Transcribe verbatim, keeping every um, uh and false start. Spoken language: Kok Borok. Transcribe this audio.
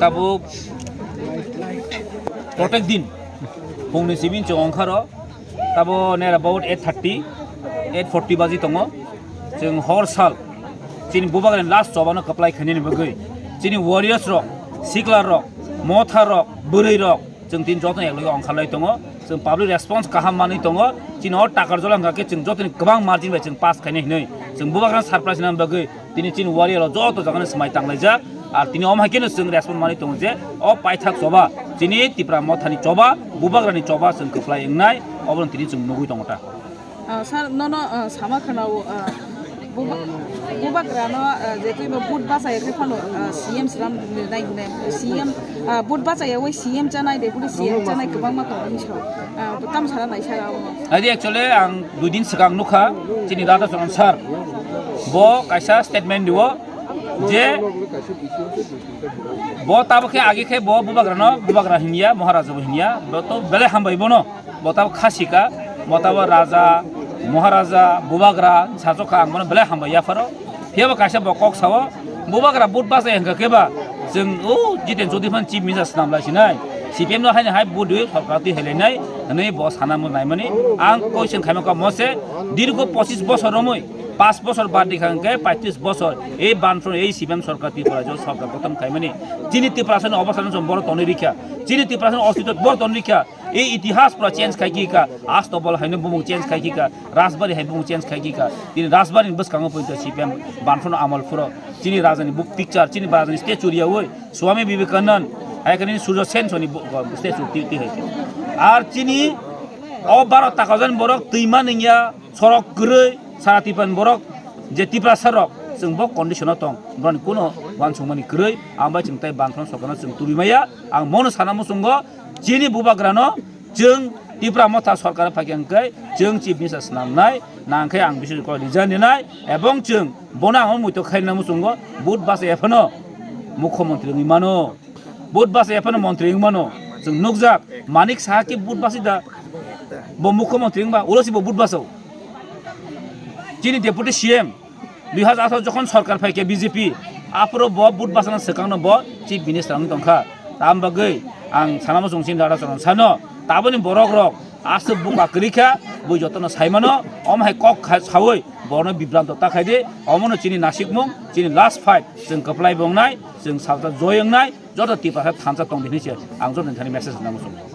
Tabuk protek din phungni simi chwng ongkharo, tabo near about eight thirty, eight forty baji tongo. Chwng hor sal chini bubagrani last chobano kwplai khainani bagwi chini warriors rok, sikla rok, motha rok, bwrwi rok, chwng tini jotono ekloge ongkharlai tongo. Chwng public response kaham manwi tongo. Chini o takar jola hwnkha khe chwng jotoni kwbang margin bai chwng pass khainai hinwi chwng bubagrano surprise nani bagwi tini chini warrior rok joto jagano swmai tanglaijak. Ar tini omo hai kheno chwng respond manwi tongo je o paithak choba, chini Tipra mothani choba, bubagrani choba chwng kwplai wngnai, obono tini chwng nugwi tongo ta. Ah, sir, nono, ah, sama khwnao, ah, buba-, bubagrano, ah, je twi bo vote bachai khe phano, ah, C M sram nai hwnwi, C M, ah, vote bachai yawi C M chanai de, budi C M chanai kwbangma tongo hinwi sao. Ah, tam sana nai sir abo. Adi actually ang dui din swkang nukha, chini Radha Charan sir, bo kaisa statement diwo je bo tabuk khe agi khe bo bubagrano bubagra hinya, Maharaja bo hinya, bo to belai hambai bono. Bo tabuk khasika, bo tabuk raja, Maharaja, bubagra sajokha, ang bono belai hambai yapharo. Phiyaba kaisa bo kok sao, bubagra vote bachai hwnkha khe ba, chwng o Jiten Chaudhary phan chief minister swnam lai sinai, C P M no haino hai vote rwi sorkar twi hai lainai hwnwi bo sana mo naimani. Ang question khaima kha mo se, dirgo pochis bosor romwi, pas bosor bad di kha hwnkhe paitris bosor ei banphro ei C P M sorkar Tripura jo sorkar gothon khaimani. Chini Tiprasani obostha no chwng boro tonwi rikha, chini Tiprasani ostitw boro tonwi rikha. Ei itihas pura change khai khe ka, Astobol haino bumung change khai khe ka, Rajbari hai bumung change khai khe ka. Tini Rajbari ni bwskango poito C P M banphano amal phuro. Chini raja ni book picture, chini raja ni statue riyawi Swami Vivekanand, hai khe nini Surya Sen soni bo-, bo-, statue ti, ti hai khe. Ar chini o baro takajani borok twima ningya, sorok kwrwi, sara Tiprani borok je Tiprasa rok chwng bo condition o tong. Borokni kuno uansukmani kwrwi, ang bai chwng tai banphano sorkar no chwng tubi maya. Ang mono sana muchungo, chini bubagrano chwng Tipra motha sorkar phaikhe hwnkhe chwng chief minister swnamnai, nangkhe ang bising kok resign rinai, ebong chwng bono ang muitok khaina muchungo, vote bachai ephano mukhyamantri wngwi mano, vote bachai ephano mantri wngwi mano. Chwng nukjak, Manik Saha khe vote bachai da, bo mukhyamantri wngba, ulo si bo vote bachao. Chini deputy C M, dui hajar atharo jokhon sorkar phaikhe B J P, aphuru bo vote bachana swkangno bo chief minister wngwi tongkha. Tam bagwi ang sana muchung chini Radha Charan sano, taboni borok rok aswk buka kwrwi kha, bui jotono saimano, omo hai kok kha saui borno bibranto ta khai di, omono chini nasikmung, chini last fight, chwng kwplai bo wngnai, chwng salsa joy wngnai, joto Tiprasa thansa tong di hinwi se ang joto thani message rwna muchungo.